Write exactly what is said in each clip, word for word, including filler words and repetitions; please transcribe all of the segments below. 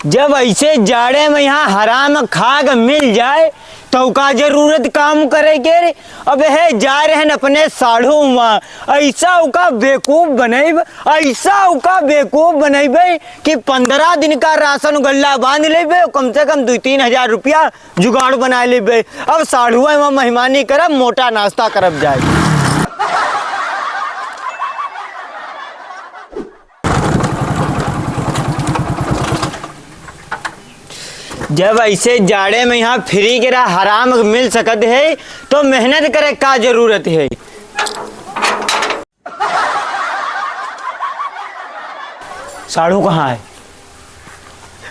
जब ऐसे जाड़े में यहाँ हराम खाक मिल जाए, तो का जरूरत काम करे के रे? अब हे जा रहन अपने साढ़ू हुआ, ऐसा उका बेवकूफ बनैब, ऐसा उका बेवकूफ बनैबे कि पन्द्रह दिन का राशन गल्ला बांध लेबे, कम से कम दू तीन हजार रुपया जुगाड़ बना लेबे। अब साढ़ुआ में मेहमानी करब, मोटा नाश्ता करब जाए। जब ऐसे जाड़े में यहाँ फ्री के रहा हराम मिल सकत है, तो मेहनत करे का जरूरत है? साढ़ू कहाँ है?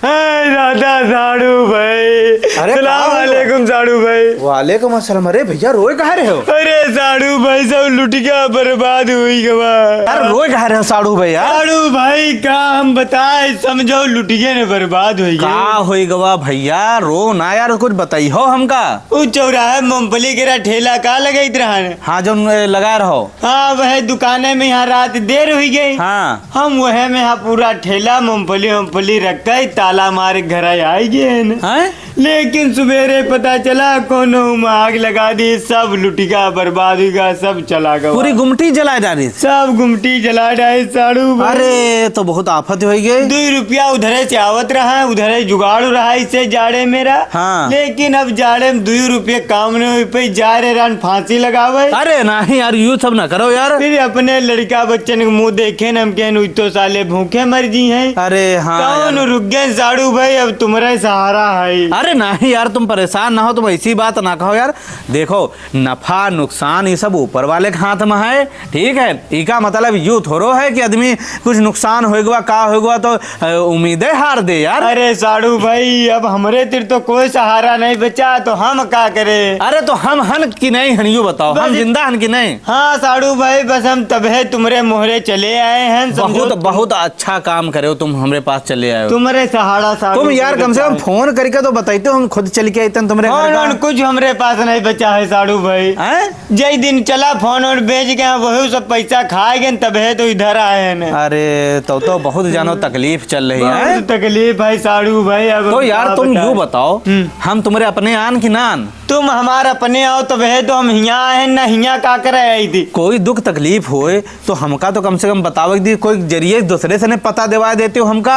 ए दादा साढ़ू भाई। अरे, सलाम का हो? वालेकुम साढ़ू भाई। वालेकुम अस्सलाम। अरे भैया, रोए काहे रहे हो? अरे साढ़ू भाई, सब लुटिया बर्बाद हुई गवा। अरे रोए काहे रहे हो साढ़ू भाई यार? साढ़ू भाई का हम बताए, समझो लुटिया ने बर्बाद हुई गवा। का हुई गवा भैया? रो ना यार, कुछ बताई हो हमका। उ चौराहे मूंगफली के ठेला का लगइत रहन? हाँ, जो लगा रहो। हाँ, वह दुकाने में यहाँ रात देर हुई गई। हाँ। हम वह में यहाँ पूरा ठेला मूंगफली, मूंगफली रख के ताला मार के घर आई गए न। हैं? लेकिन सुबेरे पता चला कोनो में आग लगा दी, सब लुटिका बर्बाद हुई गा, सब चला गवा। पूरी गुमटी जला डाली। सब गुमटी जला डाली साढ़ू भाई। अरे, तो बहुत आफत हुई गई। दुई रुपया उधरे से आवत रहा, उधरे जुगाड़ रहा इसे जाड़े मेरा। हाँ। लेकिन अब जाड़े में दुई रुपये काम नहीं हुई पे जा रहे रहन फांसी लगावे। अरे नहीं यार, यू सब ना करो यार। फिर अपने लड़का बच्चन के मुंह देखे न हम कहन, "उई तो साले भूखे मर जी हैं।" अरे हाँ कौन यार। रुक गए साढ़ू भाई, अब तुम्हारा सहारा है। अरे नहीं यार, तुम परेशान ना हो, तुम ऐसी बात ना कहो यार। देखो, नफा नुकसान ये सब ऊपर वाले के हाथ में है, ठीक है। इका मतलब यू थोड़ो है कि आदमी कुछ नुकसान होइगा, का होइगा तो अ, उम्मीदें हार दे यार। अरे साढ़ू भाई, अब हमरे तिर तो कोई सहारा नहीं बचा, तो हम का करे? अरे तो हम हन कि नहीं हन, यू बताओ, हम बस जिंदा हन कि नहीं? हाँ साढ़ू भाई, बस हम तबहे तुमरे मोहरे चले आए हैं, समझो बहुत, तुम। बहुत अच्छा काम करे हो तुम, हमरे पास चले आए हो। तुम्हरे सहारा साढ़ू तुम यार, भाई कम से कम बचाए। फोन करके तो बताइते हो, हम खुद चल के आइतन तुम्हरे घर फोन का। वोन कुछ हमरे पास नहीं बचा है साढ़ू भाई। हैं? जय दिन चला फोन वोन बेच के वही सब पैसा खा गए, तबे तो इधर आए हैं। अरे, तो, तो बहुत जानो तकलीफ चल रही है। बहुत तकलीफ है साढ़ू भाई, अब तो हम यार, का तुम बताएं? यूं बताओ, हम्म। हम तुम्हरे अपने आन कि नान? तुम हमारे अपने आओ, तबे तो हम हियाँ आए हैं, ना हियाँ का करे आई थी। कोई दुख तकलीफ होए, तो हमका तो कम से कम बतावे दी, कोई जरिए दूसरे से नहीं पता देवा देते हो हमका।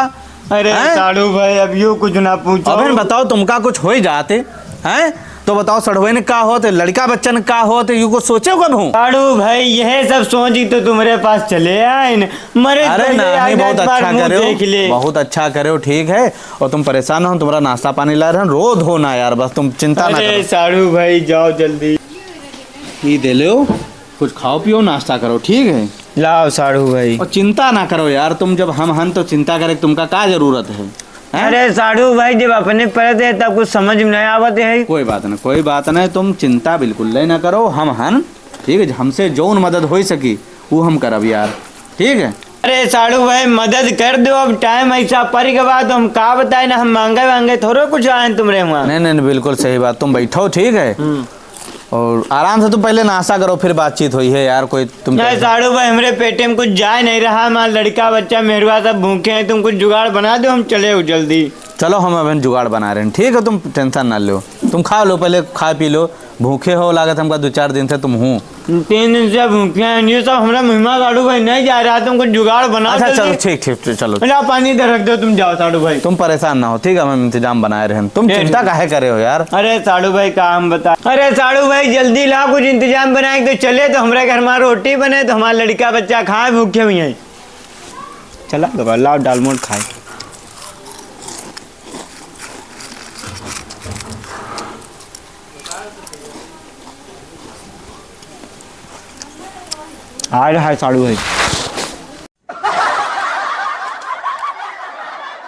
अरे हैं? साढ़ू भाई, अब यो कुछ ना पूछो। अबे बताओ, तुमका कुछ होई जाते, हैं? तो बताओ, सड़वे ने का होते, लड़का बच्चन का होते, यू कुछ सोचे कब हूँ? साढ़ू भाई, यह सब सोच ही तो तुम्हरे पास चले आए न। मरे अरे पहले नहीं, आज बहुत आज बार अच्छा मुंह करे हो, देख ले। बहुत अच्छा करे हो, ठीक है। और तुम परेशान हो, तुम्हरा नाश्ता पानी ला रहे हैं, रो धो ना यार, बस तुम चिंता ना अरे करो। साढ़ू भाई, जाओ जल्दी। ये दे लो, कुछ खाओ पियो, नाश्ता करो, ठीक है? लाओ साढ़ू भाई। और चिंता ना करो यार, तुम जब हम हन तो चिंता करे तुमका का जरूरत है, हैं? अरे साढ़ू भाई, जब अपने परत है तब कुछ समझ में नहीं आवत है। कोई बात ना, कोई बात ना, तुम चिंता बिल्कुल ले ना करो, हम हन, ठीक है? हमसे जौन मदद हो सकी वो हम करब यार, ठीक है? अरे साढ़ू भाई, मदद कर दो, अब टाइम ऐसा पड़ गवा तो हम का बताए ना, हम मांगे वांगे थोड़ो कुछ आए तुम्हरे वहाँ। नहीं, नहीं, नहीं, बिल्कुल सही बात, तुम बैठो, ठीक है? हम्म। और आराम से तुम पहले नाश्ता करो, फिर बातचीत होई है यार, कोई तुम नहीं, tension साढ़ू भाई, हमरे पेटे में कुछ जाए नहीं रहा, हमारा लड़का, बच्चा, मेहरुआ सब भूखे हैं, तुम कुछ जुगाड़ बना दो, हम चले हो जल्दी। चलो, हम अभी जुगाड़ बना रहे हैं, ठीक है, तुम tension ना लो, तुम खा लो, पहले खा पी लो, भूखे हो लागत हमका दो चार दिन से तुम हूँ। तीन दिन से भूखे हैं, ये सब हमरा मुहिमा साढ़ू भाई नहीं जा रहा, तुम कुछ जुगाड़ बनाओ अच्छा, जल्दी। चलो, ठीक, ठीक, ठीक, चलो। ला, पानी इधर रख दो, तुम जाओ साढ़ू भाई। तुम परेशान ना हो, ठीक है, हम इंतजाम बनाए रहे हैं। तुम ठीक, चिंता ठीक। काहे करे हो यार? अरे साढ़ू भाई, का हम बता, अरे साढ़ू भाई, जल्दी ला, कुछ इंतजाम बनाए तो चले, तो हमारे घर में रोटी बने, तो हमारा लड़का बच्चा खाए, भूखे हुए हैं। चला, तो लाओ, डालमोट खाए। आए रहा है साढ़ू भाई।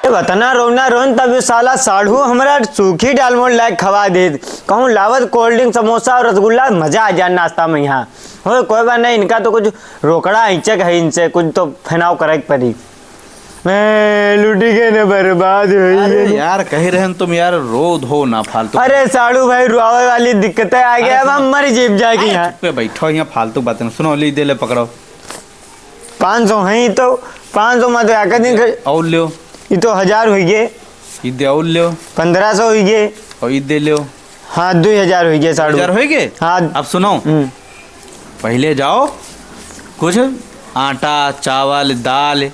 जब अतना रोना रोन, तब ये साला साढ़ू हमरा सूखी डालमोट लायक खवा दे। कहूँ लावत cold drink, समोसा और रसगुल्ला, मजा आ जाए नाश्ता में यहाँ। हो, कोई बात नहीं, इनका तो कुछ रोकड़ा हिंचक है, इनसे कुछ तो फैनाव करे के पड़ी। मैं लुटी के ने बर्बाद हुई अरे है। यार, कह रहे हैं तुम यार, रो धो ना फालतू। अरे साढ़ू भाई, रुआवे वाली दिक्कतें आ गई, अरे अब हम सुनो। मर जीप जाएगी अरे यहाँ। चुप पे बैठो, यहाँ फालतू बातें सुनो, ले दे ले पकड़ो। पाँच सौ है तो, पाँच सौ में तो आकर दिन खर्च। और लियो। ये तो हजार हुई गए। ई दे और लेव। पन्द्रह सौ हुइगे। और ई दे लेव। हाँ, दुइ हजार हुइगे साढ़ू। हजार हुइगे? हाँ। अब सुनो, हम्म। पहिले जाओ, कुछ आटा, चावल, दाल,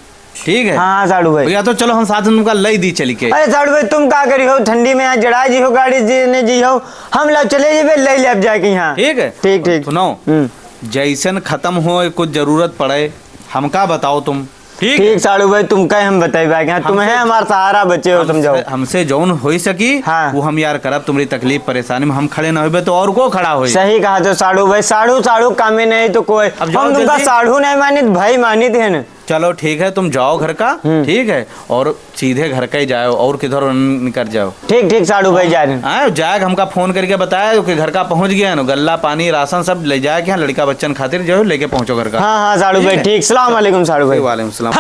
ठीक है? हाँ, हाँ, साढ़ू भाई। भैया, तो चलो, हम साथ में तुमका लई दी चल के। अरे साढ़ू भाई, तुम का करी हो, ठंडी में यहाँ जड़ा जी हो, गाड़ी जी ने जी हो, हम ला चले जेबे, लई लेब जाके यहाँ। ठीक है? ठीक, ठीक। सुनो, हम्म। जैसन खतम हो, कुछ जरूरत पड़े, हमका बताओ तुम, ठीक है? ठीक, साढ़ू भाई, तुमका हम बताई बा, यहाँ तुम हमसे है हमार सहारा बचे हो, हमसे, समझाओ। हमसे जौन होई सकी, हाँ। वो हम यार करब, तुम्हरी तकलीफ परेशानी में हम खड़े ना होबे, तो और को खड़ा होई? सही कहा तो साढ़ू भाई, साढ़ू, साढ़ू कामे नहीं तो कोई। अब जाओ हम तुमका जल्दी। साढ़ू नहीं मानित, भाई मानित है न। चलो ठीक है, तुम जाओ घर का, हम्म। ठीक है, और सीधे घर का ही जाओ और किधर निकल जाओ। ठीक, ठीक, साढ़ू भाई जा रहे हैं। हाँ, जाए हमका फोन करके बताया कि घर का पहुँच गया है ना, गल्ला पानी राशन सब ले जाए के यहाँ लड़का बच्चन खातिर जो है लेके पहुँचो घर का। हाँ, हाँ, साढ़ू ठीक भाई, है? ठीक। सलाम वालेकुम, साढ़ू भाई। वालेकुम सलाम।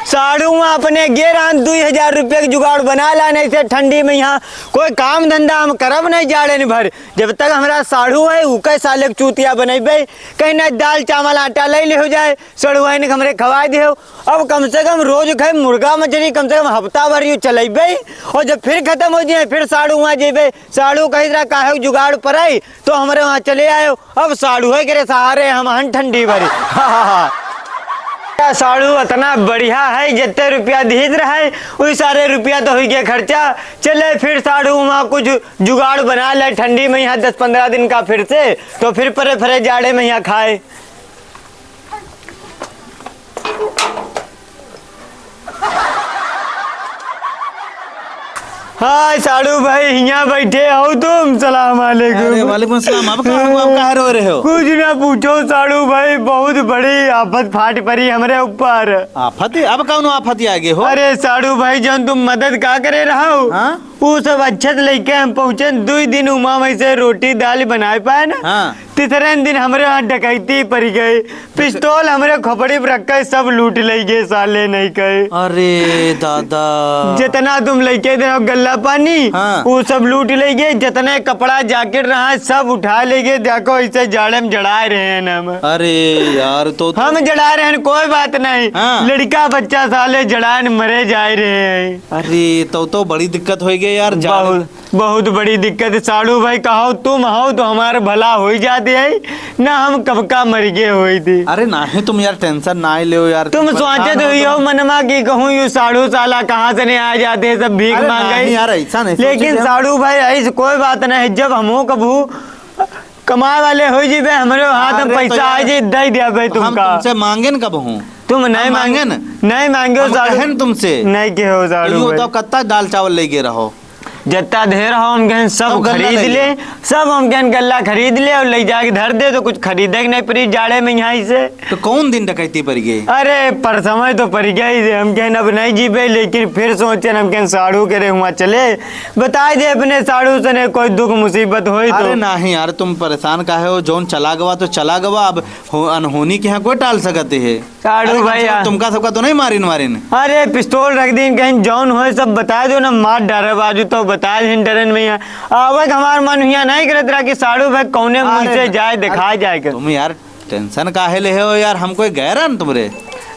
साढ़ू वहाँ अपने गे रहन, दुई हजार रुपया के जुगाड़ बना लान, ऐसे ठंडी में यहाँ कोई काम धंधा हम करब नहीं जाड़े न भर। जब तक हमरा साढ़ू है, उके साले के चूतिया बनैबे, कहीं ना दाल चावल आटा ले ले हो जाए, सड़ुआइन के हमरे खवाए दिहो। अब कम से कम रोज खाए मुर्गा मछली, कम से कम हफ्ता भर यू चलैबे, और जब फिर खत्म हो जाए, फिर साढ़ू वहाँ जेबे। साढ़ू कही तरह काहे जुगाड़ पड़ाई, तो हमरे वहाँ चले आयो। अब साढ़ू है के रे सहारे हम हन ठंडी भरी। साढ़ू इतना बढ़िया है, जितने रुपया दीत रहे, वही सारे रुपया तो हुई गया खर्चा। चले फिर साढ़ू वहाँ कुछ जुगाड़ बना ले ठंडी में यहाँ दस पन्द्रह दिन का फिर से, तो फिर परे फरे जाड़े में यहाँ खाए। हाय साढ़ू भाई, हियाँ बैठे हो तुम? सलाम वालेकुम। अरे वालेकुम सलाम। अब कहाँ हो? अब काहे रो रहे हो? कुछ ना पूछो साढ़ू भाई, बहुत बड़ी आफत फाट पड़ी हमरे ऊपर। आफत? अब कौन आफत आ गए हो? अरे साढ़ू भाई, जौन तुम मदद का करे रहो, हाँ? वो सब अच्छे से लेके हम पहुँचे। दुई दिन उमा में से रोटी दाल बनाए पाए ना। हाँ। तीसरे दिन हमरे वहाँ डकैती पड़ गई। पिस्तौल हमरे खोपड़ी पर रख के सब लूट ले गए साले नहीं कहे। अरे दादा। जितना तुम लेके दे रहो गल्ला पानी, हाँ। वो सब लूट ले गए। जितने कपड़ा जैकेट रहा है, सब उठा ले गए। देखो, इसे जाड़े में जड़ाए रहे हैं हम। अरे यार, तो, तो हम जड़ा रहे हैं, कोई बात नहीं। हाँ। लड़का बच्चा साले जड़ाए न मरे जाए रहे हैं। अरे, तो, तो बड़ी दिक्कत हो गई यार, जाड़े बहुत। बहुत बड़ी दिक्कत है साढ़ू भाई, कहो तुम हो तो हमार भला होई जात है, ना हम कब का मर गए होई थी। अरे नाहीं तुम यार tension ना ही लेओ यार, तुम तुम सोचे परेशान तो हो यो तुम। मनमा की कहूँ यू साढ़ू साला कहाँ से नहीं आ जाते हैं, सब भीख अरे मांगे। नाहीं यार, ऐसा नहीं सोचे लेकिन थे हम। साढ़ू भाई ऐसे कोई बात नहीं है, जब हमहू कबहू कमाए वाले हो जीबे, हमरे हाथ में अरे तो पैसा आ यार, जाए, दे दिया भाई हम तुमका। तुमसे मांगे न कबहू। तुम नहीं हम मांग-, मांगे न? नहीं मांगे हो हम साढ़ू। कहें तुमसे। नहीं के हो साढ़ू तो यो भाई। बताओ कत्ता दाल चावल ले गए रहो? जत्ता ढेर हो, हम कहन सब सब गल्ला खरीद ले ले। गए। सब हम कहन गल्ला खरीद ले और ले जाके धर दे, तो कुछ खरीदे के नहीं पड़ी जाड़े में यहाँ से। तो कौन दिन डकैती पड़ गई? अरे, परसमय तो पड़ गई रे, हम कहन अब नहीं जीबे, लेकिन फिर सोचन हम कहन साढ़ू के रे हुआ चले, बताए दे अपने साढ़ू सने कोई दुख मुसीबत होई तो। अरे नहीं यार, तुम परेशान काहे हो? जौन चला गवा तो चला गवा, अब हो-, अनहोनी के यहाँ कोई टाल सकते है। साढ़ू अरे, कम से भैया। कम तुमका सबका तो नहीं मारिन वारिन? अरे, पिस्तौल रख दीन, कहीं जौन होए सब बता दो ना, मार डारे बाजू तो बता दीन डरन में यहाँ। आवे के हमार मन हुआ नहीं करत रहा कि साढ़ू भाई कौने मुंह अरे से न-, जाए, अरे दिखाए जाए के। तुम यार tension काहे ले हो यार, हम कोई गैर न तुमरे।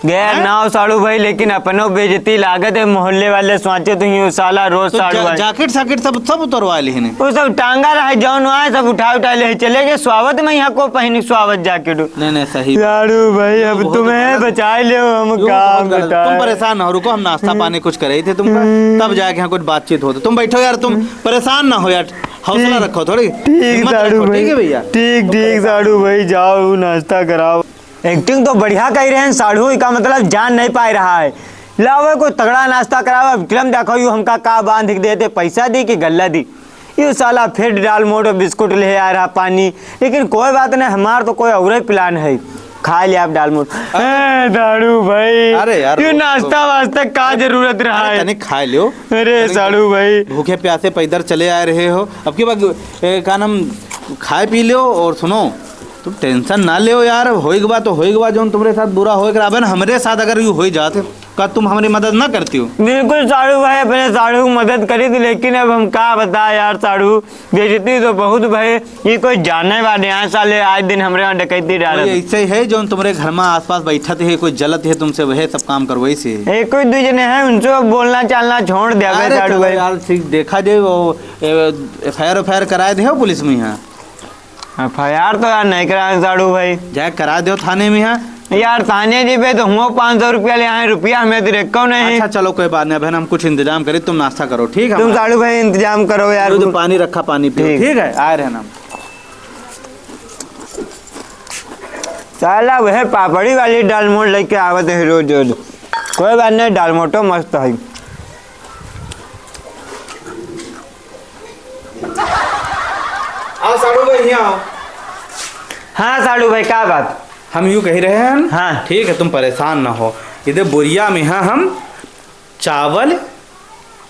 गैर हैं? ना हो साढ़ू भाई, लेकिन अपनो बेइज्जती लागत है, मोहल्ले वाले सोचे तो यूं साला रोज तो साढ़ू जा-, भाई। जैकेट सैकेट सब, सब उतरवा ली ने। वो सब टांगा रहा है, जौन वहाँ सब उठा उठा ले चले गए। स्वागत में यहाँ को पहनी स्वागत जैकेट। नहीं, नहीं, सही। साढ़ू भाई, अब तुम्हें बचा ले, हम काम बताए। तुम परेशान ना हो, रुको, हम नाश्ता पानी कुछ करे थे तुमका, हम्म। तब जाके यहाँ कुछ बातचीत होते। तुम बैठो यार, तुम हम्म। परेशान ना हो यार, हौसला ठीक, रखो थोड़ी, ठीक हिम्मत साढ़ू रखो, भाई। ठीक है भैया? ठीक, तुम ठीक परेशान साढ़ू भाई, जाओ नाश्ता कराओ। Acting तो बढ़िया कही रहे हैं, साढ़ू का मतलब जान नहीं पाए रहा है। लावे कोई तगड़ा नाश्ता करावे, अब विक्रम देखो यू हमका का बांध के देते, पैसा दी कि गल्ला दी। यू साला फिर डाल मोट बिस्कुट ले आ रहा पानी, लेकिन कोई बात नहीं, हमार तो कोई और ही plan है। खा ले आप डाल मोट। ए, साढ़ू भाई, अरे यार, यू रुको, नाश्ता रुको। वास्ता का जरूरत रहा अरे है? तनिक खा लियो। अरे तनिक साढ़ू भाई। भूखे प्यासे पैदल चले आ रहे हो, अब की बात, ए, का नाम, खाए पी लियो और सुनो, तुम tension ना लियो यार, होई के बा तो होई के बा, जौन तुम्हारे साथ बुरा होए के रहा, हमरे साथ अगर यू होई जात, का तुम हमारी मदद ना करती हो? बिल्कुल साढ़ू भाई, अपने साढ़ू की मदद करी थी, लेकिन अब हम का बता यार साढ़ू, बेइज्जती तो बहुत भई। ये कोई जाने वाले यहाँ साले आए दिन हमरे यहाँ डकैती डालत। कोई ऐसे है जो तुम्हारे घर में आसपास बैठत है, कोई जलत है तुमसे, वह सब काम करवाई से। एक कोई दो जने हैं, उनसे अब बोलना चालना छोड़ दिया अरे साढ़ू चलो भाई। यार, ठीक देखा जाए, वो एफ आई आर, एफ आई आर कराए दे हो पुलिस में यहाँ। एफ आई आर तो यार नहीं कराए साढ़ू भाई। जाए करा दो थाने में यहाँ। यार थाने जेबे तो हुआ पाँच सौ रुपया ले आए, रुपया हमें तो रेको नहीं। अच्छा चलो कोई बात नहीं, बहन हम कुछ इंतजाम करी, तुम नाश्ता करो, ठीक है तुम हमारा? साढ़ू भाई इंतजाम करो यार। लो, जो पानी रखा, पानी पियो, ठीक। ठीक है, आए रहना। साला वह पापड़ी वाली डालमोट लेके आवत है रोज रोज। कोई बात नहीं, डालमोटो मस्त है। आओ साढ़ू भाई, यहाँ आओ। हाँ साढ़ू भाई, का बात? हम यूँ कह रहे हैं, हाँ। ठीक है, तुम परेशान ना हो। इधर बोरिया में, हाँ, हम चावल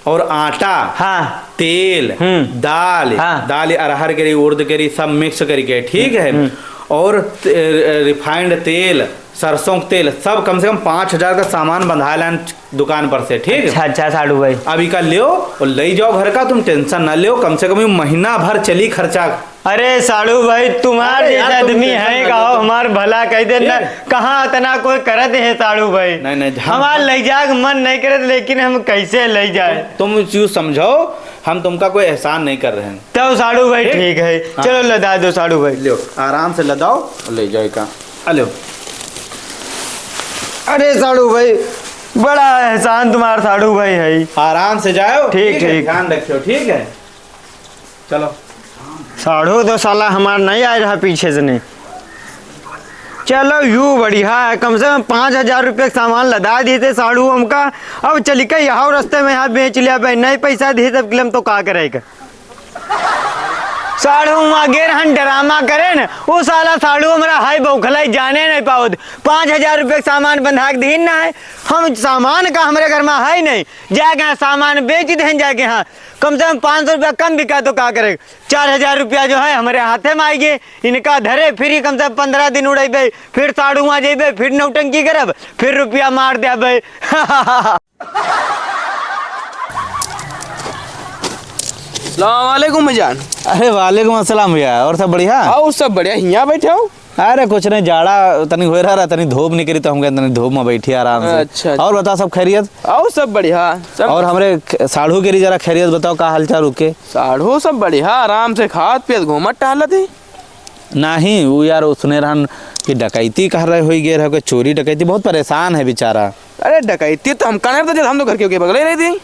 और आटा, हाँ। तेल, हम्म। दाल, हाँ। दाल अरहर करी, उड़द करी, सब mix करके, ठीक है, हम्म। और ते-, refined तेल, सरसों का तेल, सब कम से कम पाँच हजार का सामान बंधा लान दुकान पर से, ठीक? अच्छा, अच्छा, साढ़ू भाई। अब इका लियो और ले जाओ घर का, तुम tension ना लियो, कम से कम ये महीना भर चली खर्चा। अरे साढ़ू भाई, तुम्हार अरे यार, जैसे तुम आदमी tension है ना का लो, तुम हमार भला कह दे ना, ठीक? कहाँ इतना कोई करत है साढ़ू भाई? नहीं, नहीं, हम हमार ले जाए के मन नहीं करत, लेकिन हम कैसे ले जाए? तुम यूँ समझो, हम तुमका कोई एहसान नहीं कर रहे हैं। तब साढ़ू भाई ठीक? ठीक है, हाँ। चलो लदा दो साढ़ू भाई। लो, आराम से लदाओ और ले जाओ का। आ लो। अरे साढ़ू भाई, बड़ा एहसान तुम्हार साढ़ू भाई है। आराम से जाओ, ठीक, ठीक है? ठीक। ध्यान रखियो, ठीक है? चलो। साढ़ू तो साला हमार नहीं आए रहा पीछे से नहीं। चलो, यू बढ़िया है, कम से कम पाँच हजार रुपये का सामान लदा देते साढ़ू हमका। अब चल के यहाँ रस्ते में यहाँ बेच लिया भाई, नहीं पैसा दिए तब किलम तो का करेगा? साढ़ू वहाँ गे रहन ड्रामा करेन, उ साला साढ़ू हमरा हाय बौखलाई जाने नहीं पावत। पाँच हजार रुपये के सामान बंधा के दीन ना है, हम सामान का हमरे घर में है नहीं, जाके यहाँ सामान बेच देन जाके यहाँ, कम से कम पाँच सौ रुपया कम बिका तो का करे, चार हजार रुपया जो है हमरे हाथे में आइगे, इनका धरे फिर ही कम से कम पन्द्रह दिन उड़ेबे, फिर साढ़ू वहाँ जेबे, फिर नौटंकी करब, फिर रुपया मार देबे। सलाम वालेकुम भाईजान। अरे वालेकुम अस्सलाम भैया, और सब बढ़िया? आओ, सब बढ़िया, हियाँ बैठे हो। अरे कुछ नहीं, जाड़ा तनी होए रहा, तनी धूप निकली तो हम कहे तनी धूप में बैठी आराम से। अच्छा, अच्छा। और बताओ, सब खैरियत? आओ, सब बढ़िया, सब। और हमरे ख-, साढ़ू के री जरा खैरियत बताओ, का हालचाल उके? साढ़ू सब बढ़िया, आराम से खात पियत घूमत टहलत ही। नाही, उ यार, उ सुने रहन कि डकैती कह रहे होई गे रहे, कोई चोरी डकैती, बहुत परेशान है बेचारा। अरे, डकैती तो हम काहे नहीं बताते, हम तो घर के, के बगले रही थी।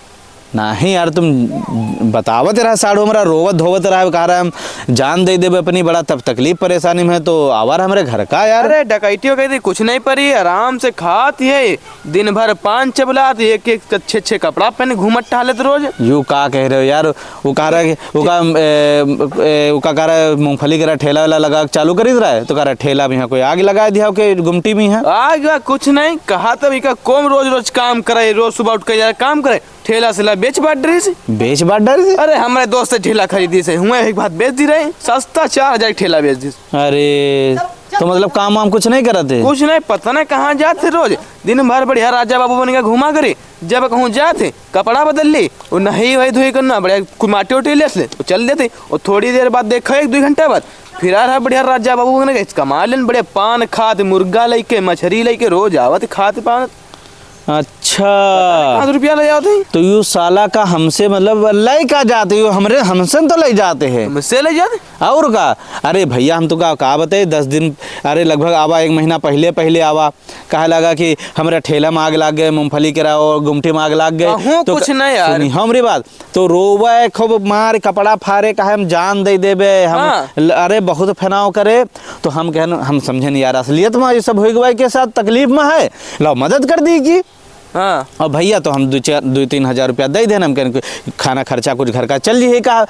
नाही यार, तुम बतावत रहा, साढ़ू हमरा रोवत धोवत रहा, कह रहा हम जान दे देबे अपनी, बड़ा तब तकलीफ परेशानी में है, तो आवा रहा हमरे घर का यार। अरे, डकैती वकैती कुछ नहीं परी, आराम से खात है, दिन भर पान चबलात, एक एक छे छे कपड़ा पहन घूमत टहलत रोज। यू का कह रहे हो यार? वो कह रहा है कि वो का, ए, ए, वो का कह रहा है, मूंगफली के रहा ठेला वेला लगा के चालू करी रहा है, तो कह रहा है, ठेला में यहाँ कोई आग लगा दिया हो के गुमटी में है? आग वाग कुछ नहीं, कहा तब इका कौन रोज रोज काम करे, रोज सुबह उठ के यार काम करे, ठेला से ला बेच बांट रही से। बेच बांट रही से? अरे, हमारे दोस्त से ठेला खरीदी से, हुए एक बात बेच दी रहे, सस्ता चार हजार ठेला बेच दी। अरे, तो मतलब काम वाम कुछ नहीं करत है? कुछ नहीं, पता नहीं कहाँ जात है रोज। दिन भर बढ़िया राजा बाबू बन के घूमा करे। जब कहूँ जात है, कपड़ा बदल ली, वो नहीं वही धोई करना, बढ़िया कुछ माटी उटी ले ले, वो चल देते। और थोड़ी देर बाद देखा, एक दो घंटा बाद फिर आ रहा बढ़िया राजा बाबू बन के, कमा लेन बढ़िया पान खात, मुर्गा लेके, मछली लेके, रोज आवत खात पान। अच्छा। पाँच रुपया ले जाते हैं। तो यू साला का हमसे मतलब लाई का जाते, यू हमरे, हमसे तो ले जाते हैं। हमसे ले जाते? और का? अरे भैया, हम तो का, का बताए, दस दिन, अरे लगभग आवा, एक महीना पहिले, पहिले आवा, कहे लगा कि हमरा ठेला में आग लाग गए, मूंगफली के रहा और गुमटी में आग लाग गए। कहूँ तो कुछ क-, नहीं यार। सुनी हमरी बात, तो रोवे खूब मार, कपड़ा फारे, कहे हम जान दे देबे, हम हाँ। ल-, अरे बहुत फनाव करे। तो हम कहन, हम समझे नहीं यार, असलियत में ये सब हो गवा के साथ तकलीफ में है, लाओ मदद कर दी की। हाँ। और भैया तो हम दो चार, दो तीन हजार रुपया दे देना, हम कहन कि खाना खर्चा कुछ घर का चल जी है का।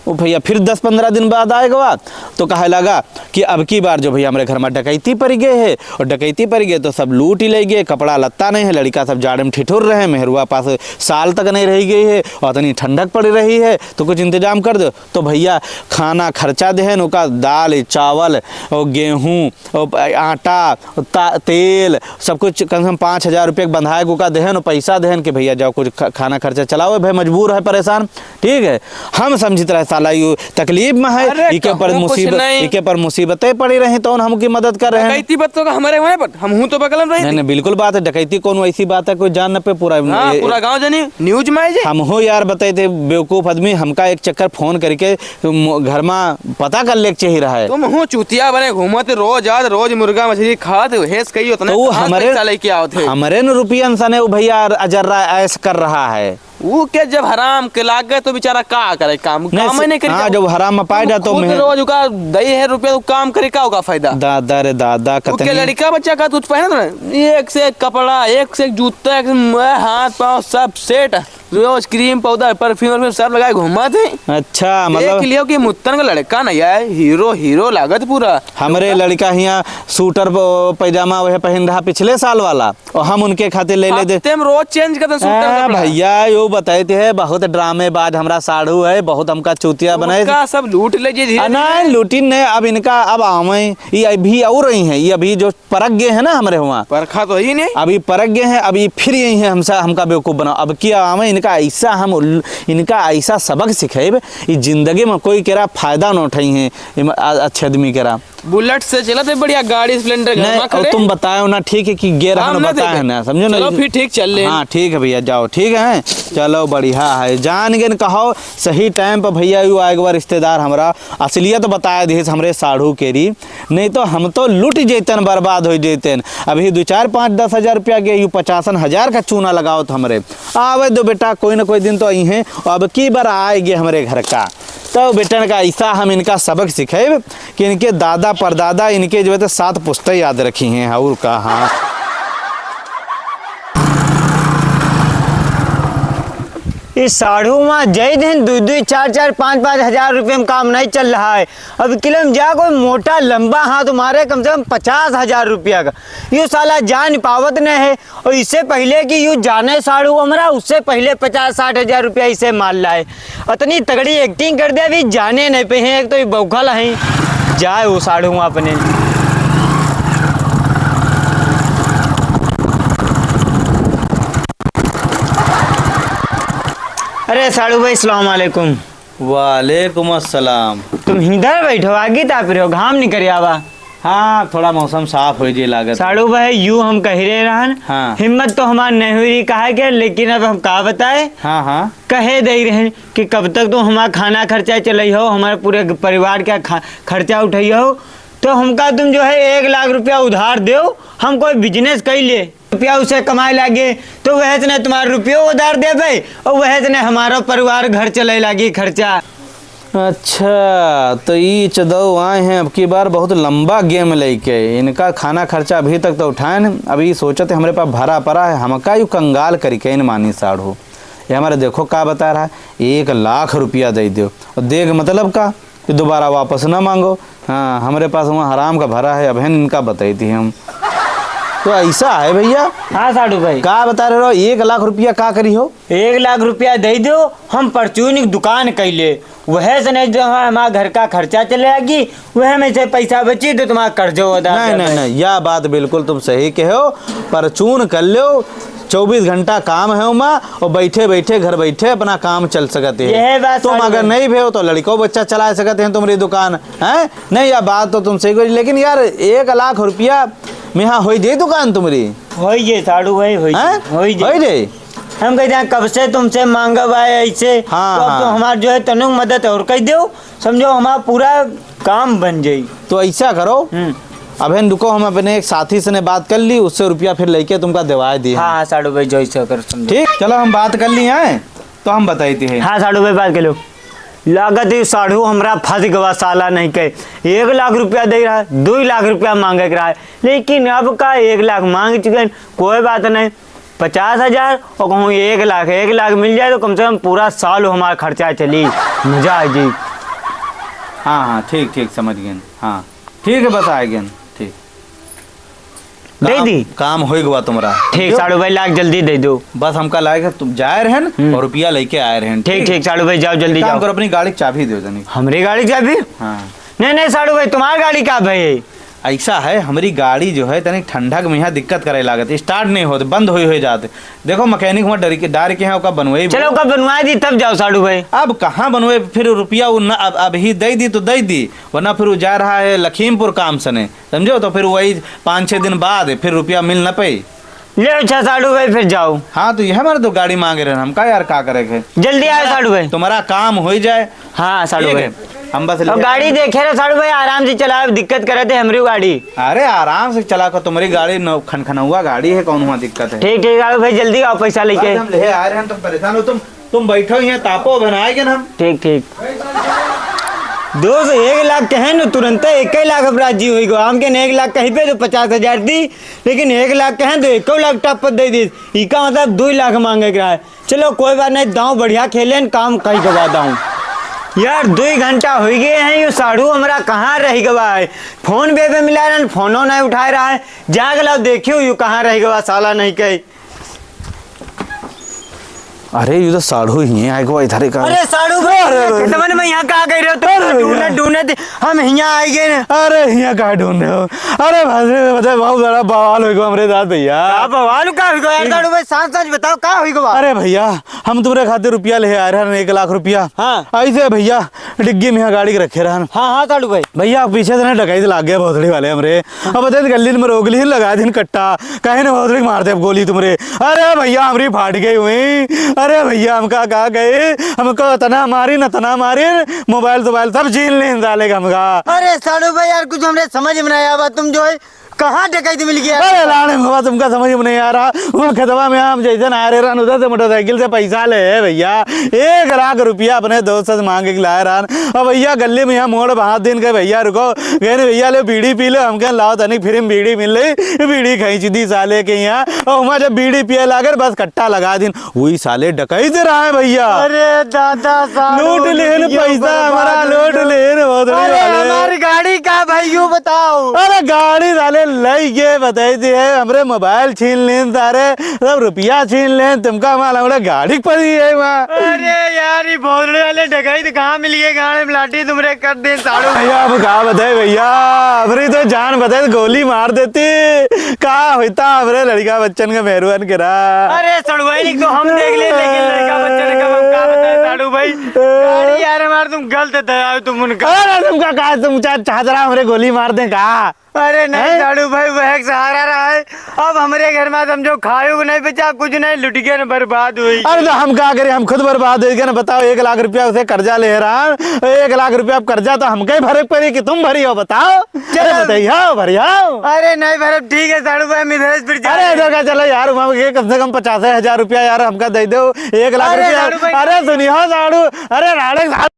वो भइया फिर दस पन्द्रह दिन बाद आए गवा, तो कहे लगा कि अब की बार जो भइया हमरे घर मा डकैती परि गए है, और डकैती परि गए तो सब लूट ही लइ गए, कपड़ा लत्ता नहीं है, लड़िका सब जाड़े मा ठिठुर रहे, मेहरुआ पास साल तक नहीं रहि गई है, और इतनी ठंडक पड़ि रही है, तो कुछ इंतजाम कर दो। तो भइया खाना खर्चा देहन, ओका दाल, चावल, और गेहूँ, और आटा, ता-, तेल, सब कुछ कम से कम पाँच हजार रुपया के बंधाए के ओका देहन, और पैसा देहन कि भइया जाओ कुछ ख-, खाना खर्चा चलाओ, भाई मजबूर है, परेशान, ठीक है। हम समझित रहे साला यू तकलीफ मा है, अरे इके पर कहूँ कुछ मुसीबत, नहीं। इके पर मुसीबतें पड़ि रही तो हम की मदद कर रहे हैं। डकैती बत तो हमरे हुए पर, हमहूँ तो बगलन रहे नहीं, थे। नहीं, बिल्कुल बात है, डकैती कौन ऐसी बात है, कोई जान न पे पूरा हाँ, ये पूरा गाँव जानी, news मा आए जे। हम हो यार बताए थे बेवकूफ आदमी, हमका एक चक्कर फोन करिके तो मो-, घर मा पता कर लेक चाहिए रहा है। तुम हूँ चूतिया बने घूमत रोज, आज रोज मुर्गा मछली खात, हेस कही उतना तो वो कहाँ से हमरे, पैसा लेके आवत है? हमरे न रुपयन सने वो भइया अजर रहा, ऐश कर रहा है। वो के जब हराम के लागे तो बेचारा का करे काम, नहीं, काम ही नहीं करे हाँ, का। जब हराम मा पाए वो जातो खुद मैं रोज उका दई है रुपया, तो काम करे का, उका फायदा? दादा रे दादा, वो के कतनी लड़िका बच्चा का तुझ पहने तो नहीं, एक से एक कपड़ा, एक से एक जूता, एक से म-, हाथ पाँव सब सेट। रोज cream, powder, perfume, perfume सब लगाए घूमत है। अच्छा, मतलब देख लियो कि मुत्तन का लड़का नहीं आए, हीरो, हीरो लागत पूरा। हमरे लड़का हियाँ सूटर प-, पैजामा वह पहिन रहा पिछले साल वाला, और हम उनके खातिर ले ले दे। हफ्ते में रोज change करते सूटर हाँ, कपड़ा। भइया, यो बताए थे, बहुत ड्रामेबाज हमरा साढ़ू है, बहुत हमका चूतिया बनाए थे। उनका सब लूट ले जे धीरे आ, धीरे। नहीं, लूटी नहीं, अब इनका, अब आवे, ये अभी और रही हैं, ये अभी जो परक गए हैं ना हमरे हुआँ। परखा तो ही नहीं। अभी परक गए हैं, अभी फिर यही है हमसे, हमका बेवकूफ बनाओ। अब की आवे इनका ऐसा हम उल-, इनका ऐसा सबक सिखाइब, ई जिंदगी में कोई केरा फायदा न उठाई है, इम-, आ-, अच्छे आदमी केरा। बुलेट से चलत है बढ़िया गाड़ी, Splendor घर नहीं, में और खड़े। तुम बताओ ना, ठीक है कि गे हम रहन ना बताए देबे। हैं ना, समझो ना। चलो फिर ठीक चल ले। हाँ, ठीक है भइया, जाओ, ठीक है, चलो बढ़िया है। जान गए कहो, सही time पर भइया यू आए एक बार रिश्तेदार हमरा असलियत बताए दिहिस हमरे साढ़ू केरी। नहीं तो हम तो लुट जैतन, बर्बाद होइ जैतन। अभी दो चार पाँच दस हजार रुपया के यू पचासन हजार का चूना लगावत हमरे। आवे दो बेटा, कोई न कोई दिन तो आई हैं। अब की बार आएगे हमरे घर का, तो बेटन का ऐसा हम इनका सबक सिखाइब कि इनके दादा परदादा इनके जो है तो सात पुस्ते याद रखी हैं। और का हाँ। ई साढ़ू वहाँ जय दिन दुई दुई चार चार पाँच पाँच हजार रुपये में काम नहीं चल रहा है। अब किलो में जा कोई मोटा लंबा हाथ मारे कम से कम पचास हजार रुपया का। यू साला जान पावत नहीं है। और इससे पहले कि यू जाने साढ़ू हमरा, उससे पहले पचास साठ हजार रुपया इसे मार लाए। इतनी तगड़ी acting कर दे, अभी जाने नहीं पे हैं। एक तो ये बौखल हैं, जाए वो साढ़ू वहाँ अपने। अरे साढ़ू भाई, सलाम अलैकुम। वालेकुम अस्सलाम। तुम इधर बैठो, आगे ताप रहे हो, घाम निकल आवा। हाँ, थोड़ा मौसम साफ होइ जे लागत। साढ़ू भाई, यू हम कहि रहे रहन, हाँ। हिम्मत तो हमार नहीं हुई रही कहे के, लेकिन अब हम का बताए? हाँ, हाँ। कहे दे रहन कि कब तक तुम हमार खाना खर्चा चलई हो, हमारे पूरे परिवार का खा-, खर्चा उठई हो, तो हमका तुम जो है एक लाख रुपया उधार देव, हम कोई business कई ले। रुपया उसे कमाए लागे, तो वह तने तुम्हारा रुपयो उधार देबे और वह तने हमारो परिवार घर चले लागी खर्चा। अच्छा, तो ई चदौ आए हैं अब की बार बहुत लंबा game लेके। इनका खाना खर्चा अभी तक तो उठाए न, अभी सोचत है हमरे पास भरा पड़ा है, हमका यू कंगाल करी के इन मानी साढ़ू। ये हमारे देखो का बता रहा है, एक लाख रुपया दे दो। और देख मतलब का? कि दोबारा वापस ना मांगो। हाँ, हमरे पास वहाँ हराम का भरा है, अबहिन इनका बताई थी हम। तो ऐसा है भइया। हाँ साढ़ू भाई। का बता रहे हो, एक लाख रुपया का करी हो? एक लाख रुपया दे दो, हम परचून की दुकान कैले, वह से नहीं जो हमारा, हमारा घर का खर्चा चले लागी, वह में से पैसा बची तो तुम्हारा कर्जो अदा नहीं, कर नहीं, दे। नहीं, यह बात बिल्कुल तुम सही कहे हो। परचून कर लो, चउबीस घंटा काम है उमा, और बैठे बैठे घर बैठे अपना काम चल सकत है। यह बात तुम सही अगर है। नहीं भेव तो लड़िको बच्चा चलाए सकत हैं तुम्हारी दुकान, हैं? नहीं, यह बात तो तुम सही कही, लेकिन यार एक लाख रुपया में हाँ होइ जाई दुकान तुम्हारी? होइ जाई साढ़ू भाई, होइ जाई, हैं? होइ जाई। होइ जाई? हम कहते हैं कब से तुमसे मांगब आए ऐसे, हाँ, तो अब तो हाँ। हमार जो है तनुक मदद और कह दो, समझो हमारा पूरा काम बन जाई। तो ऐसा करो, हम्म। अबहिन रुको, हम अपने एक साथी से ने बात कर ली, उससे रुपया फिर लेके तुमका देवाए दिए। हाँ, हाँ, साढ़ू भाई, जो ऐसा करो, समझो। ठीक, चलो हम बात कर ली हैं, तो हम बताई थी। हाँ, साढ़ू भाई, बात कर लो। लागत ही साढ़ू हमरा फंस गवा, साला नहीं कहे। एक लाख रुपया दे रहा है, दुई लाख रुपया मांगे के रहा है, लेकिन अब का एक लाख मांग चुके हैं, कोई बात नहीं। पचास हजार और कहूँ एक लाख, एक लाख मिल जाए तो कम से कम पूरा साल हमारा खर्चा चली, मजा आ जाई। हाँ, हाँ, ठीक, ठीक, समझ गए। हाँ, ठीक है, बस आ गए। ठीक। दे काम, दी। काम होइ गवा तुम्हरा। ठीक, समझो? साढ़ू भाई, लाख जल्दी दे दो। बस हमका लायक है, तुम जाए रहन हम्म। और रुपया लेके आए रहन, ठीक, ठीक? ठीक, साढ़ू भाई, जाओ, जल्दी काम जाओ। करो, अपनी गाड़ी की चाबी दो जनी। हमरी गाड़ी की चाबी? हाँ। नहीं, नहीं, साढ़ू भाई, तुम्हार गाड़ी का भाई? ऐसा है, हमरी गाड़ी जो है, तनी ठंडक में यहाँ दिक्कत करे लागत, start नहीं होत, बंद होई, होई जात। देखो, mechanic हुआ डर के, डार के हैं, ओका बनवाई चलो, भी। ओका बनवा दी, तब जाओ, साढ़ू भाई। अब कहाँ बनवाई, फिर रुपया वो न, अब, अभी दे दी तो दे दी, वरना फिर वो जा रहा है लखीमपुर काम सने। समझो, तो फिर वही पाँच छः दिन बाद फिर रुपया मिल न पाई। ले अच्छा साढ़ू भाई, फिर जाओ। हाँ, तो यह हमारे तो गाड़ी मांगे रहे, हम का यार, का करे के? जल्दी आए साढ़ू भाई। तुम्हारा काम हो ही जाए। हाँ साढ़ू ठीक भाई। है, हम बस अब ले गाड़ी देखे रहे साढ़ू भाई, आराम से चलाओ, दिक्कत करे थे हमरी गाड़ी। अरे आराम से चला को, तुम्हारी गाड़ी नौ-, खनखनौआ गाड़ी है, कौन हुआ दिक्कत है? ठीक ठीक साढ़ू भाई, जल्दी आओ पैसा लेके। बस हम ले आ रहे हैं, तुम परेशान हो, तुम तुम बैठो यहाँ, तापो बनाए के ना हम। ठीक, ठीक। दोस्त, एक लाख कहे न, तुरंते एक ही लाख अब राजी हुई गो। हम के एक लाख कहीं पे तो पचास हजार दी, लेकिन एक लाख कहे तो एको लाख टप पर दे दी। इका मतलब दो लाख मांगे के रहा है। चलो कोई बात नहीं, दाँव बढ़िया खेले न, काम कहीं गवा दाँव। यार, दो घंटा हो गए हैं, यू साढ़ू हमारा कहाँ रह गवा है? फोन पे, पे मिला रहा है, फोनो नहीं उठा रहा है। जाग लाओ, देखियो, यू कहाँ रह गवा, साला नहीं कही। अरे, यू तो साढ़ू ही है, आए को इधर ही का। अरे, साढ़ू भाई, अरे, अरे, खेतवन में यहाँ का गए रहे हो तुम? अरे, ढूंढत, भैया। ढूंढत हम यहाँ आ गए ना। अरे, यहाँ का ढूंढ रहे हो? अरे, भाई, भाई, बहुत बड़ा बवाल होइगो हमरे साथ, भैया। का बवाल का होइगो यार, ठीक। साढ़ू भाई, सांच सांच बताओ, का होइगो बा? अरे, भैया, हम तुम्हरे खातिर रुपया ले आए रहे हैं, एक लाख रुपया। हाँ। ऐसे, भैया, डिग्गी में यहाँ गाड़ी के रखे रहन। हाँ, हाँ, साढ़ू भाई। भैया, पीछे से ना डकैत लाग गए भोसड़ी वाले हमरे। अब बताए, गल्ली में रोक ली, लगा दिन कट्टा। कहे ना भोसड़ी मार दे अब गोली तुम्हरे। अरे भैया, हमरी फाट गई हुई। अरे भैया, हमका का गए, हमको इतना मारी न, इतना मारी, मोबाइल तोबाइल सब छीन लेन साले का हमका। अरे साढ़ू भाई यार, कुछ हमरे समझ में नहीं आवा, तुम जो है कहाँ डकैत मिल गया? अरे लाड़े बाबा, तुमका समझ में नहीं आ रहा। वो खेतवा में हम जैसे आ रहे रहन, उधर से मोटरसाइकिल से पैसा ले है भैया, एक लाख रुपया अपने दोस्त से मांग के लाए रहन। और भैया गली में यहाँ मोड़ बांध दिन के, भैया रुको, गए ने भैया ले बीड़ी पी लो, हमके लाओ तनिक फ्री में बीड़ी मिल रही, बीड़ी खींच दी साले के यहाँ। और वहाँ जब बीड़ी पिए लागे बस कट्टा लगा दिन, वही साले डकैत रहा है भैया। अरे दादा, सालो लूट लेन लुटियो पैसा हमारा, बर्बाद लूट हो गया। लेन भोसड़ी अरे वाले। हमारी गाड़ी का भाई, यू बताओ। अरे गाड़ी साले लई के बताई दी है, हमरे मोबाइल छीन लेन सारे, सब रुपया छीन लेन, तुमका माल हमरे गाड़ी पड़ी है वहाँ। अरे यार, ये भोसड़ी वाले डकैत कहाँ मिल गए, गाड़ी में लाठी तुमरे कर दे सालो। भैया, अब का बताए भैया, हमरी तो जान बताए तो गोली मार देती। का होता हमरे लड़का बच्चन का मेहरुअन के रहा। अरे सड़ुआई तो हम देख ले, लेकिन लड़का बच्चन का हम का बताए साढ़ू भाई। गाड़ी यार हमार तुम गलत दे आओ तुम उनका। अरे तुमका का, तुम चा-, चाहत रहा हमरे गोली मार दे का? अरे नहीं हैं? साढ़ू भाई, वह एक सहारा रहा है। अब हमरे घर में समझो खायो को नहीं बचा, कुछ नहीं, लुट गया न बर्बाद हुई। अरे तो हम का करें, हम खुद बर्बाद हो गए ना। बताओ, एक लाख रुपया उसे कर्जा ले रहा, एक लाख रुपया अब कर्जा तो हमके ही भरे के पड़ी कि तुम भरी हो, बताओ। चलो। अरे बताइए, भरी हो। अरे नहीं भरब, ठीक है साढ़ू भाई, मिथलेश फिर जा अरे रहे हैं। इधर का चलो यार, वहाँ के कम से कम पचास हजार रुपया यार हमका दे दो, एक लाख अरे रुपया। साढ़ू भाई। अरे सुनिए साढ़ू, अरे राड़े साढ़ू।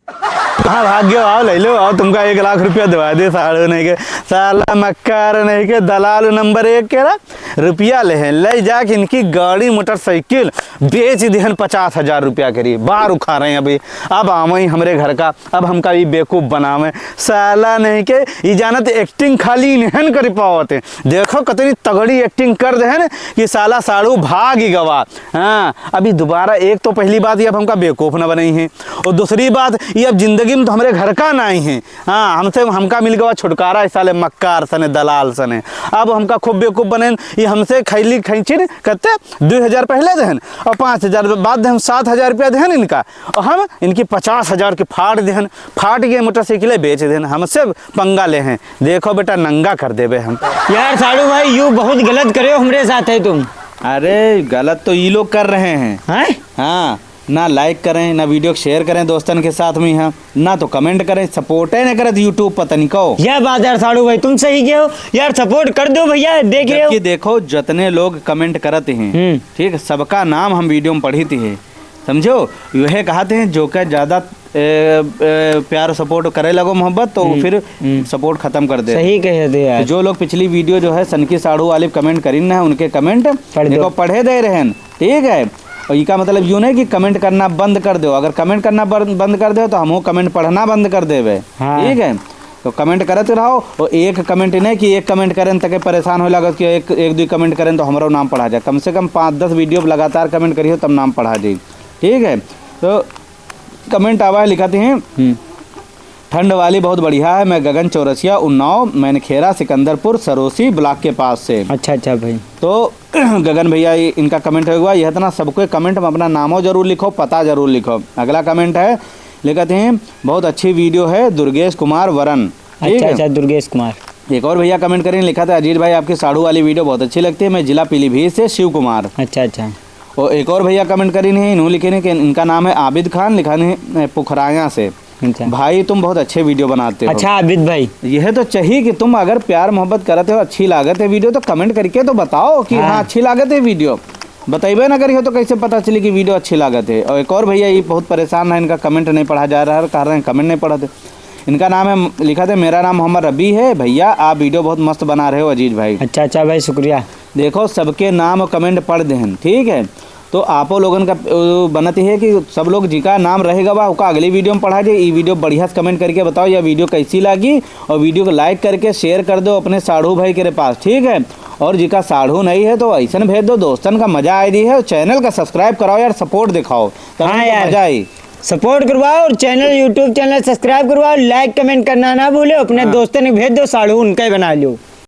हाँ, भाग गयो, आओ, ले लो, आओ, तुमका एक लाख रुपया दिवा दे, साढ़ू नहीं के, साला मक्कार नहीं के, दलाल नंबर एक के रहा, रुपया ले हैं, ले जाके इनकी गाड़ी, मोटरसाइकिल बेच दिहन, पचास हजार रुपया करी, बार उखा रहे हैं अभी। अब आवे हमरे घर का, अब हमका ई बेवकूफ बनावे, साला नहीं के, ई जानत acting खाली इन्हन कर पावत है। देखो, कितनी तगड़ी acting कर दे हैं कि साला साढ़ू भाग ही गवा। हाँ, अभी दोबारा एक तो पहली बात, ये अब हमका बेवकूफ न बनाई है, और दूसरी बात, ये अब जिंदगी में तो हमरे घर का ना आई है। हाँ, हमसे, हमका मिल गवा छुटकारा, इस साले मक्कार सने, दलाल सने। अब हमका खूब बेवकूफ बने, ये हमसे खैली खैंचिन करते, दो हजार पहले देहन और पाँच हजार बाद देहन, सात हजार रुपया देहन इनका, और हम इनकी पचास हजार की फाड़ देहन, फाट गए मोटरसाइकिलें बेच देहन, हमसे पंगा ले हैं। देखो बेटा, नंगा कर देबे हम। यार साढ़ू भाई, यू बहुत गलत करे हो हमरे साथ है तुम। अरे, गलत तो ई लोग कर रहे हैं। हैं? हाँ, ना like करें, ना video को share करें दोस्तन के साथ में, हाँ, ना तो comment करें, support ही ना करत YouTube पर तनिको। यह बात यार साढ़ू भाई, तुम सही कहे हो यार, support कर दो भैया, देख रहे हो। जबकि देखो, जितने लोग comment करत हैं, हम्म। ठीक है, सबका नाम हम video में पढ़ी थी है, समझो। वह कहते हैं, जो का ज्यादा, ए, ए, प्यार support करे लगो, मोहब्बत, तो हम्म, फिर हम्म। Support खत्म कर दे। सही कहे थे यार। तो जो लोग पिछली video जो है सनकी साढ़ू वाली comment करीन ना, उनके comment पढ़ दो। देखो, पढ़े दे रहे हैं, ठीक है। और इका मतलब यूँ नहीं कि comment करना बंद कर देउ। अगर comment करना बंद, बंद कर देउ तो हमहूँ comment पढ़ना बंद कर देबे। हाँ। ठीक है, तो comment करत रहो। और एक comment नहीं कि एक comment करें तक परेशान हो लागत कि एक, एक दुई comment करें तो हमरो नाम पढ़ा जाए। कम से कम पाँच दस video लगातार comment करियो तब नाम पढ़ा जाई। ठीक है, तो comment आवा है, लिखत हैं, हम्म। ठंड वाली बहुत बढ़िया है। मैं गगन चौरसिया, उन्नाव, मैनखेरा, सिकंदरपुर, सरोसी block के पास से। अच्छा, अच्छा भाई। तो गगन भैया, ये इनका comment होगा, यह इतना सबको comment में अपना नामो जरूर लिखो, पता जरूर लिखो। अगला comment है, लिखत हैं, बहुत अच्छी video है, दुर्गेश कुमार वरन। ठीक अच्छा, है? अच्छा, दुर्गेश कुमार। एक और भैया comment करें, लिखा था, "अजीत भाई, आपकी साढ़ू वाली video बहुत अच्छी लगती है, मैं जिला पीलीभीत से शिव कुमार।" अच्छा, अच्छा। और एक और भैया comment करें हैं, इन्हों लिखे हैं कि इनका नाम है आबिद खान, लिखा है, ए, पुखराया से। अच्छा। "भाई, तुम बहुत अच्छे video बनाते हो।" अच्छा, आबिद भाई। यह तो चाहिए कि तुम अगर प्यार मोहब्बत करते हो, अच्छी लागत है video, तो comment करके तो बताओ कि हाँ। हाँ, अच्छी लागत है video। बताइबे ना करियो तो कैसे पता चली कि video अच्छी लागत है। और एक और भैया, ये बहुत परेशान है, इनका comment नहीं पढ़ा जा रहा है, कह रहे हैं comment नहीं पढ़ते। इनका नाम है, लिखा था, "मेरा नाम मोहम्मद रबी है। भैया, आप video बहुत मस्त बना रहे हो, अजीत भाई।" अच्छा, अच्छा भाई, शुक्रिया। देखो, सबके नाम और comment पढ़ देहन, ठीक है? तो आपो लोगन का, अ, बनती है कि सब लोग जिका नाम रहेगा बा, ओका अगली video में पढ़ा जाए। ई video बढ़िया से comment करके बताओ, या video कैसी लागी, और video को like करके share कर दो अपने साढ़ू भाई के पास, ठीक है? और जिका साढ़ू नहीं है तो ऐसन भेज दो, दोस्तन का मजा आए दी है। Channel का subscribe कराओ यार, support दिखाओ, तब हाँ हमको यार। मजा आई। Support करवाओ और channel, YouTube channel subscribe करवाओ, like comment करना ना भूलो, अपने हाँ। दोस्तन के भेज दो, साढ़ू उनका ही बना लो।